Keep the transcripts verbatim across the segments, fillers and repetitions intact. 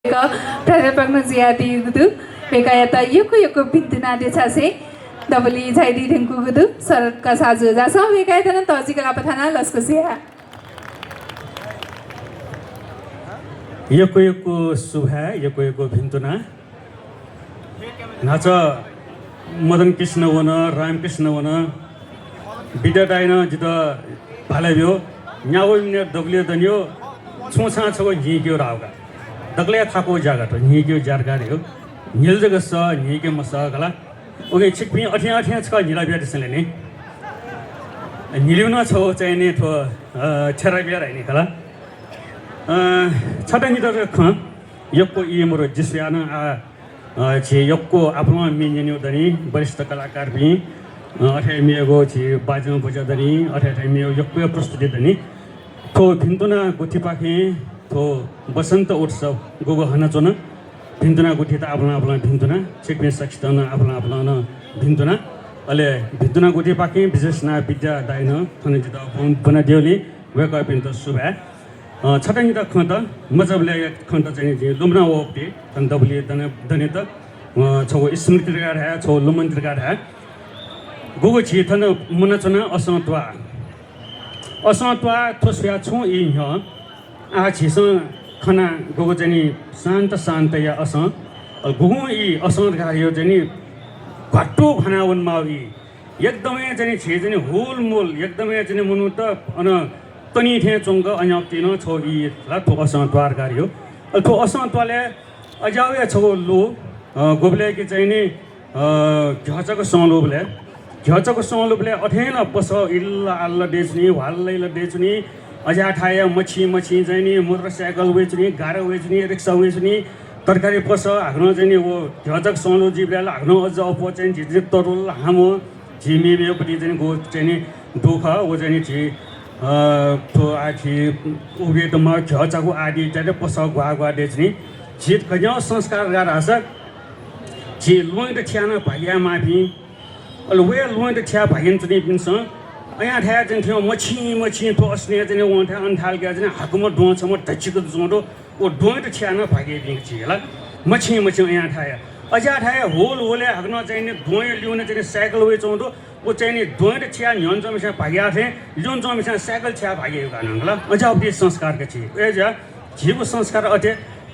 वय्कः प्राध्यापकनं जुयादीगु दु। वय्कःयात यक्व यक्व भिन्तुना देछासें दबुलिइ झायादी धुंकूगु दु। शरद कसाः जुयाः झासँ। वय्कःयात नं तःजिक लापा थानाः लसकुस याये। यक्व यक्व सुभाय्, यक्व यक्व भिन्तुना। न्हाचः मदन कृष्ण वन, रामकृष्ण वन, विद्या दाइनं जितः भाला ब्यू, न्यागू मिनेट दबुलिइ दनियो, छुं छां छगू न्हिक्यू धाःगु का। दकलय् थाकु ज्या का थ्व, न्हिक्यू ज्या धकाः धइगु। न्हिले जक सः, न्हिके मसः का ला। उकिं छिकपिं अथें अथें छकः न्हिला बियादिसँ ले नि। न्हिलेगु नं छगू चाहिँ नि थ्व, अ, therapy धाइ नि का ला। अ, छता निता जक खँ, यक्व ई मरु, जि स्वयाः नं आः अ, झी यक्व आपालं म्ये न्यनेगु दनि, वरिष्ठ कलाकारपिं, अ, अथे मेगु झी बाज्यां बज्या दनि, अथे अथे मेगु यक्व प्रस्तुति दनि। थ्व भिन्तुना गुथिपाखें थ्व वसन्त उत्सव गुगु हनाच्वन। भिन्तुना गुथित आपालं आपालं भिन्तुना, छिकपिं सकसितं नं आपालं आपालं नं भिन्तुना। अले भिन्तुना गुथिपाखें विशेष यानाः विद्या दाइनं थन जितः ब्व-, ब्वनादिल नि, वय्कःपिन्त सुभाय्। अ, छता निता खँत, मचाबलय् खँत चाहिँ जिं लुमना वःगु ति, थन दबुलिइ दने, दनेत, अ, छगू स्मृति धकाः धाये, छगू लुमन्ति धकाः धाये। गुगु झी थन मुनाच्वना असं त्वाः। असं त्वाः थ्व स्वयाः छुं ई न्ह्यः आः झीसं खना गुगु चाहिँ नि शान्त शान्तया असं, अ, गुगुं ई असं धकाः धाइगु चाहिँ नि घ्वात्तु घ्वाना वनेमाःगु ई। एकदमै चाहिँ नि झी चाहिँ नि हुलमुल, एकदमै चाहिँ नि मनूत अन तनी थें च्वंक अज्याःगु ति नं छगू ई ला थ्व असं त्वाः धकाः धाइगु। अले थ्व असं त्वालय् अज्याःगु हे छगू लु, अ, गुबलय् कि चाहिँ नि, अ, घ्यःचाक संलुबलय्, घ्यःचाक संलुबलय् अथें नं पसः इल्ल आल्ल दय्‌च्वनी, ह्वाल्ल इल्ल दय्‌च्वनी, अज्याःथाय् मछिं मछिं चाहिँ नि मोटरसाइकल वय्‌च्वनी, गारा वय्‌च्वनी, रिक्सा वय्‌च्वनी, तरकारी पसः हाकनं चाहिँ नि व घ्यःचाक संलु जुइबलय् ला हाकनं अज्याःगु अप्वः चाहिँ झी तरुल, हामः, झी मेमेगु पति चाहिँ नि गु चाहिँ नि दु खः, व चाहिँ नि झी, अ, थ्व आः झी उबय् तमा घ्यःचाकु आदि इत्यादि पसः ग्वाः ग्वाः दय्‌च्वनी। झी गज्याःगु संस्कार धकाः धाःसा झी ल्वहंयात थियाः नं भागि यायेमाःपिं, अले वया ल्वहंयात थियाः भागि यानाच्वनीपिन्सं अज्याःथाय् चाहिँ नि थ्व मछिं मछिं थ्व असनय् चाहिँ नि वंथाय् अन थाय् लाकाः चाहिँ नि हाकुम्ह द्वहं छम्ह धचिक च्वंगु दु। व द्वहंयात थियाः नं भागि याइपिं झी ला मछिं मछिं अज्याःथाय्। अज्याःथाय् हुल हुलय् हाकनं चाहिँ नि द्वहंया लिउने चाहिँ नि साइकल वयाच्वंगु दु। व चाहिँ नि द्वहंयात थियाः न्ह्यःने च्वंम्हस्यां भागि याः थें लिउने च्वंम्हस्यां साइकल थियाः भागि याइगु का नं ला। अज्याःगु पति संस्कार का झी। अय्‌जुयाः झीगु संस्कार अथे।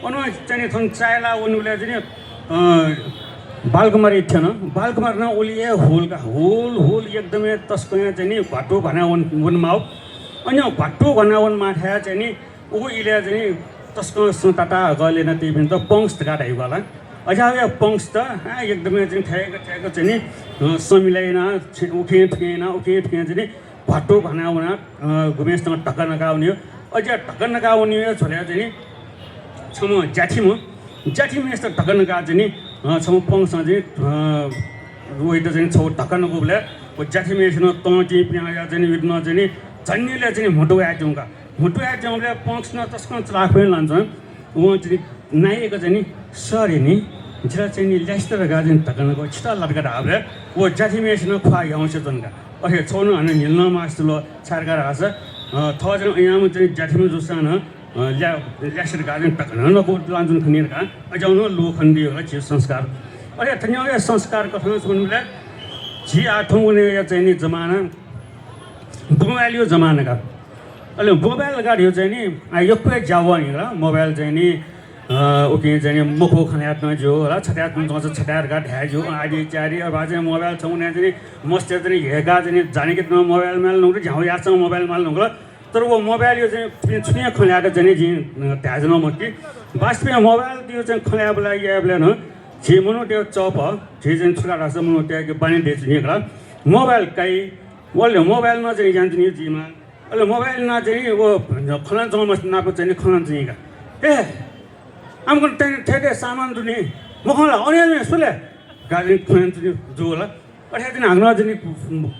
अन चाहिँ नि थन चाःहिला वनेबलय् चाहिँ नि, अ, बालकुमारी थ्यन। बालकुमारी नं उलि हे हुल का, हुल हुल एकदमै तसकं चाहिँ नि घ्वात्तु घ्वाना वन, वनेमाःगु। अन घ्वात्तु घ्वाना वनेमाःथाय् चाहिँ नि उगु इलय् चाहिँ नि तसकं सँ ताताः हकः ल्यनातइपिन्त punks धकाः धाइगु का ला। अज्याःगु हे punks त, आ, एकदमै चाहिँ नि थय्‌क थय्‌क चाहिँ नि, अ, सँ मिलाय् यानाः, उखें थुखें यानाः, उखें थुखें चाहिँ नि घ्वात्तु घ्वाना वनाः, अ, गुम्हेसितं धक्का नकाः वनीगु। अज्याः धक्का नकाः वनीगु झ्वलय् चाहिँ नि छम्ह ज्याथिम्ह, ज्याथिम्हय्‌सित धक्का नकाः चाहिँ नि, अ, छम्ह punks-ं चाहिँ नि, अ, वयात चाहिँ नि छगू धक्का नकूबलय् व ज्याथिम्हय्‌सिनं तं तिं पिहां याः चाहिँ नि वयात नं चाहिँ नि झन्निलय् चाहिँ नि म्हुतु वयाच्वंगु का। म्हुतु वयाच्वंबलय् punks नं तसकं चलाख फैं लानाच्वन। वं चाहिँ नि नाय्‌क चाहिँ नि, "Sorry नि, जितः चाहिँ नि ल्यासेत धकाः चाहिँ नि धक्का नकू, छितः ला" धकाः धाःबलय् व ज्याथिम्हय्‌सिनं ख्वाः ह्याउँसे च्वन का। अथे छगू नं हानं न्हिले नं मास्ति जुल, छाय् धकाः धाःसा, अ, थः चाहिँ नि अज्याःम्ह चाहिँ नि ज्याथिम्ह जूसां नं, अ, ल्या-, ल्यासेत धकाः चाहिँ नि धक्का नं नकू लानाच्वन खनी धकाः अज्याःगु नं लु खनेदीगु ला झी संस्कार। अथे थज्याःगु हे संस्कार कथं वनेबलय् झी आः थौंकन्हय्‌या चाहिँ नि जमाना mobile-या जमाना का। अले mobile धकाः धाइगु चाहिँ नि, आ, यक्व हे ज्या वः नि ला, mobile चाहिँ नि, अ, उकिं चाहिँ नि मखु खँ ल्हायेत नं ज्यू ला, छथाय् तुं च्वंसा छथाय् धकाः धाये ज्यू, आदि इत्यादि। अब चाहिँ नि mobile छगू नं चाहिँ नि मस्तय् चाहिँ नि ह्यय्‌काः चाहिँ नि जानेकेत नं mobile माल नं, झ्याउ याःसां mobile माल नं। तर व mobile-या चाहिँ नि छुं हे खँ ल्हायेत चाहिँ नि जिं, अ, धाये ज्यू मखु कि। वास्तवय् mobile-या चाहिँ नि खँ ल्हायेबलय् यायेबलय् नं झी मनूतय्‌गु चःपः, झी चाहिँ नि छु का धाःसा मनूतय्‌के बानी दय्‌च्वनी का। Mobile काइ, अले mobile नं चाहिँ नि ज्यान चाहिँ नि जुइमाः। अले mobile नं चाहिँ नि व खँ ल्हानाच्वंम्ह नाप चाहिँ नि खँ ल्हानाच्वनी का। ए, आम कन थथे थथे सामान दु नि, मखं ला, अन हे स्व ले धकाः चाहिँ नि खँ ल्हानाच्वनी जू ला। अथे चाहिँ नि हाकनं चाहिँ नि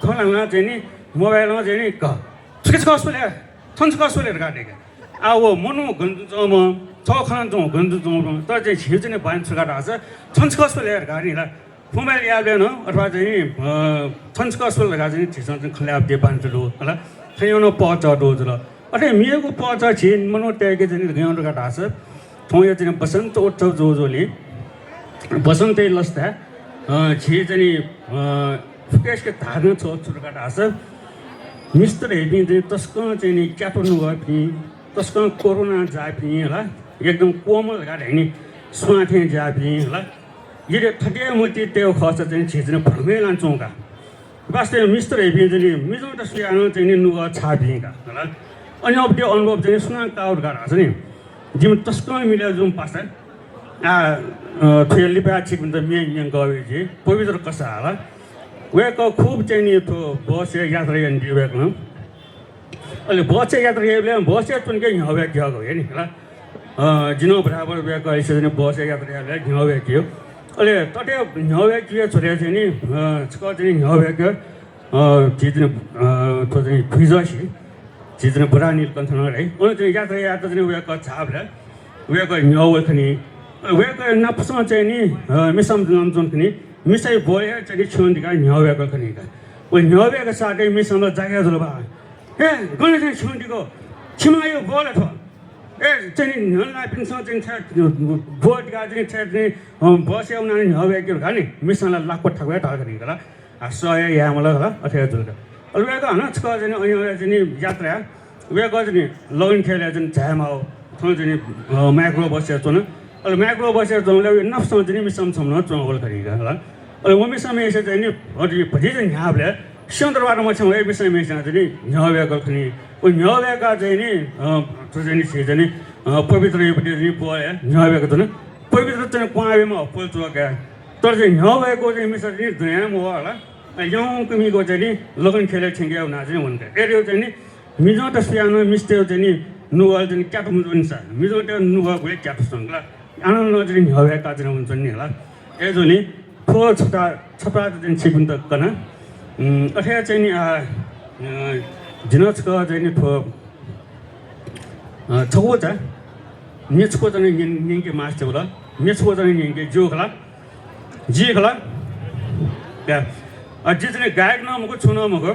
खँ ल्हानाः चाहिँ नि mobile-ं चाहिँ नि क, "छुके छकः स्व ले, थन छकः स्व ले" धकाः धाइ का। आ, व मनू गन तुं च्वंम्ह, थ्व खँ ल्हानाच्वंम्ह गन तुं च्वंम्ह, तर चाहिँ झीगु चाहिँ नि बानी छु का धाःसा थन छकः स्व ले धकाः नि ला। Mobile याःबलय् नं अथवा चाहिँ नि, अ, थन छकः स्व ले धकाः चाहिँ नि झीसं चाहिँ खँ ल्हायेबलय् बानी दु ला। थज्याःगु नं पहःचः दु जुल। अथे मेगु पहःचः झी मनूतय्‌के चाहिँ नि गज्याःगु धकाः धाःसा थौंया चाहिँ नि बसन्त उत्सव जूगुलिं बसन्तया लसताय्, अ, झी चाहिँ नि, अ, फुक्कसिके धाःगु छगू छु धकाः धाःसा मिस्त धइपिं चाहिँ तसकं चाहिँ नि क्यातुं नुगःपिं, तसकं कोरोना जाःपिं हला, एकदम कोमल धकाः धाइ नि, स्वां थें ज्याःपिं हला। यदि थथे मतिइ तयेगु खःसा चाहिँ झी चाहिँ नि भ्रमय् लानाच्वं का। वास्तवय् मिस्त धइपिं चाहिँ नि मिजंत सुयानं चाहिँ नि नुगः छाःपिं का हला। अन अप्वः अनुभव चाहिँ नि सुनां काःगु धकाः धाःसा नि, जिमि तसकं मिले जूम्ह पासा, आ, अ, थुया लिपा छिकपिन्त म्ये न्यंकः वये जि, पवित्र कसाः हला। वय्कः खुब चाहिँ नि थ्व बसय् यात्रा यानादी वय्कलं। अले बसय् यात्रा याइबलय् बसय् च्वनेके न्ह्यः वय्कः ग्यःगु हे नि हला। अ, जि नं बराबर वय्कःयात चाहिँ नि बसय् यात्रा याइबलय् न्ह्यः वय्कः। अले थथे न्ह्यः वय्कःया झ्वलय् चाहिँ नि, अ, छकः चाहिँ नि न्ह्यः वय्कः, अ, झी चाहिँ नि, अ, थ्व चाहिँ नि भुइँजःसी, झी चाहिँ नि बुढा नीलकण्ठ नं धाइ। अन चाहिँ नि यात्रा यायेत चाहिँ नि वय्कः झाःबलय् वय्कः न्ह्यः वल खनी। वय्कः नापसं चाहिँ नि, अ, मिसाम्ह जनाच्वन खनी। मिसाया बलय् चाहिँ नि छ्यं दिकाः न्ह्यः वय्कल खनी का। व न्ह्यः वय्कःसाथं मिसाम्ह ला जागय् जुल बा। हे, गन चाहिँ छ्यं दिको? छिमाया बल थ्व। ए, चाहिँ नि न्ह्यःने लाःपिन्सं चाहिँ नि छाय् बल दिकाः चाहिँ नि छाय् चाहिँ नि, अ, बसय् वनाः न्ह्यः वय्कल का नि। मिसां ला लाक्व थाक्व हे धाल खनी का ला। आ, सह हे याये मल हला, अथे हे जुल का। अले वय्कः हानं छकः चाहिँ नि अन वया चाहिँ नि यात्राय् वय्कः चाहिँ नि लगनखेलय् चाहिँ नि झायेमाः। थन चाहिँ नि, अ, माइक्रो बसय् च्वन। अले माइक्रो बसय् च्वंबलय् वया नापसं चाहिँ नि मिसाम्ह छम्ह नं च्वंवल खनी का हला। अले व मिसाम्हय्सित चाहिँ नि अथे भतिचा न्ह्याःबलय् सिंहदरबार मछ्यं वया मिसाम्हय्सित चाहिँ नि न्ह्यः वय्कल खनी। व न्ह्यः वय्काः चाहिँ नि, अ, थ्व चाहिँ नि झी चाहिँ नि, अ, पवित्र याइपट्टि चाहिँ नि बलय् न्ह्यः वय्कः च्वन। पवित्र चाहिँ नि क्वहां वयेमाः पल च्वय्काः। तर चाहिँ न्ह्यः वय्कःगु चाहिँ मिसा चाहिँ नि दयां मवः हला। अ, यंकमिगु चाहिँ नि लगनखेलय् थ्यंके वनाः चाहिँ नि वन का। अय्‌जूगुलिं चाहिँ नि मिजंत सुयानं मिस्तय् चाहिँ नि नुगः चाहिँ नि क्यातुं मजूनिसा, मिजंतय् नुगः गुलि क्यातुं संकला। आनं नं चाहिँ नि न्ह्यः वय्काः चाहिँ नि वनाच्वनी हला। अय्‌जूगुलिं थ्व छता, छता चाहिँ नि छिकपिन्त कना। उम्, अथे चाहिँ नि, आ, अ, जिं नं छकः चाहिँ नि थ्व, अ, छकूचा, म्ये छकूचा नं न्यं-, न्यंके मास्ति वल। म्ये छकूचा नं न्यंके ज्यू खला। जि खला। या। अ, जि चाहिँ नि गायक नं मखु, छुं नं मखु।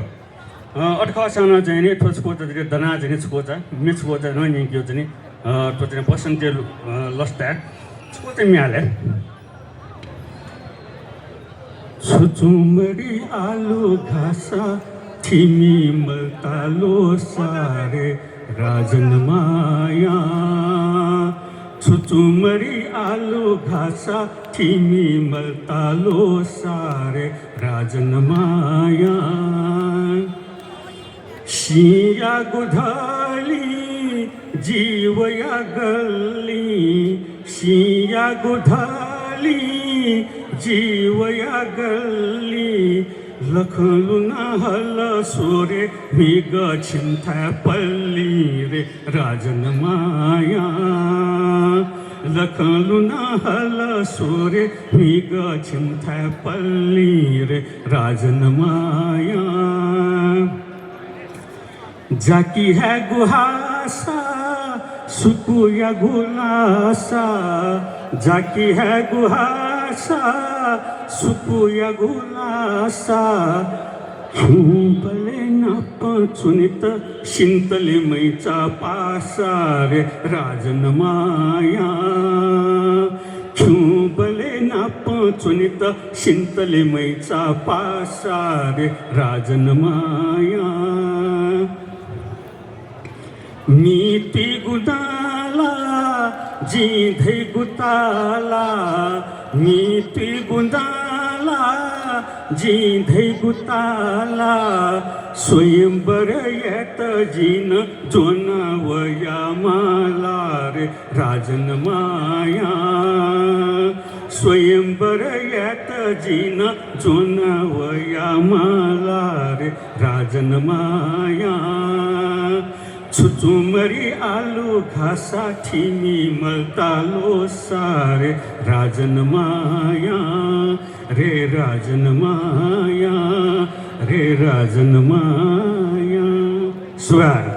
अ, अथे खःसां नं चाहिँ नि थ्व छकूचा जक दनाः चाहिँ नि छकूचा, म्ये छकूचा नं न्यंकेगु चाहिँ नि, अ, थ्व चाहिँ नि बसन्त, अ, लसताय् छकूचा म्ये हाले। छुचुमरी आलु घासा, थिमि मल्तालो सारे राजन माया। छुचुमरी आलु घासा, थिमि मल्तालो सारे राजन माया। सिँयागु धलिं जीवया गल्लिं, सिँयागु धलिं जीवया गल्लिं, लखं लुना हल स्वरे म्हिगः छिमिथाय् पल्लिं रे राजन माया। लखं लुना हल स्वरे म्हिगः छिमिथाय् पल्लिं रे राजन माया। जाकि हाय्‌गु हासा, सुकुयागु लासा, जाकि हाय्‌गु हासा, सुकुयागु लासा, खिउँबलय् नापं च्वनेत सिन्तले मैचा पासा रे राजन माया। खिउँबलय् नापं च्वनेत सिन्तले मैचा पासा रे राजन माया। मी तुइगु दाला, जिं धइगु ताला, मी तुइगु दाला, जिं धइगु ताला, स्वयम्वर यायेत जिं नं ज्वना वया माला रे राजन माया। स्वयम्वर यायेत जिं नं ज्वना वया माला रे राजन माया। छुचुमरी आलु घासा, थिमि मल्तालो सारे राजन माया, रे राजन माया, रे राजन माया। सुभाय्।